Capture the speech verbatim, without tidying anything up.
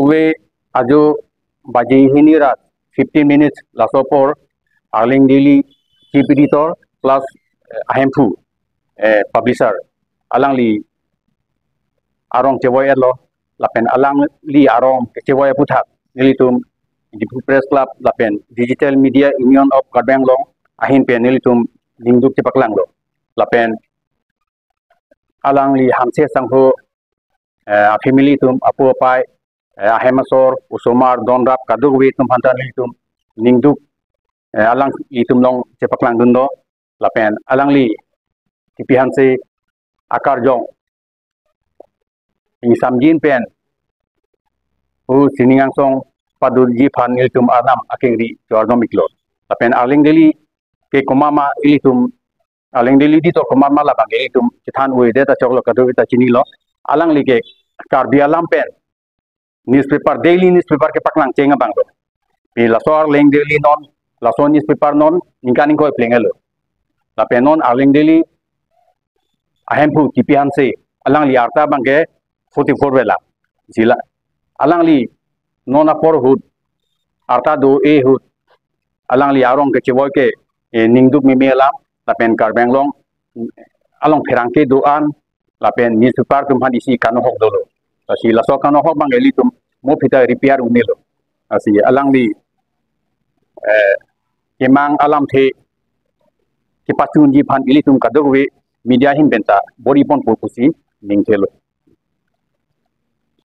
Ave ajo baji hini rat fifteen minutes laso apor Arleng Daily chief editor plus, eh, ahemphu, eh, publisher alangli arong chevoi-etlo, lapen alangli arong chevoi aphuthak nelitum Diphu Press Club lapen Digital Media Union of Karbi Anglong ahin pen nelitum ningduk chepaklanglo. Lapen alangli Hanse Sangho, eh, a family atum, apo apai, eh, ahem asor, osomar, donrap kadokave atum aphanta nelitum ningduk, eh, alanglitum along chepaklangdunlo. Lapen alangli Kipi Hanse akarjong ingsamjin pen hu sining angsong padunji aphan nelitum arnam akengri jordom iklo. Lapen Arleng Daily ke komat ma ilitum, Arleng Daily editor komat ma labang ke ilitum chethan-oi det achoklo, kadokave ta chinilo. Alangli ke Karbi alam pen newspaper, daily newspaper kepaklang cheng abang do. Pi laso Arleng Daily non, laso newspaper non ningkan ingkoi pleng-etlo. Lapen non Arleng Daily ahemphu Kipi Hanse alangli arta abang ke forty-four vela. Sila alangli non apor ahut arta do-e ahut alangli arong kechevoi ke, eh, ningduk meme alam lapen Karbi Anglong along pherangke do-an lapen newspaper atum aphan isi kanohok dolo. Lasi laso kanohok abang ilitum mo aphi ta repair un-elo. Lasi alangli, eh, kemang alamthe kepachunji aphan ilitum kadokave media ahin pen ta bor-i ponpo pusi ningthelo.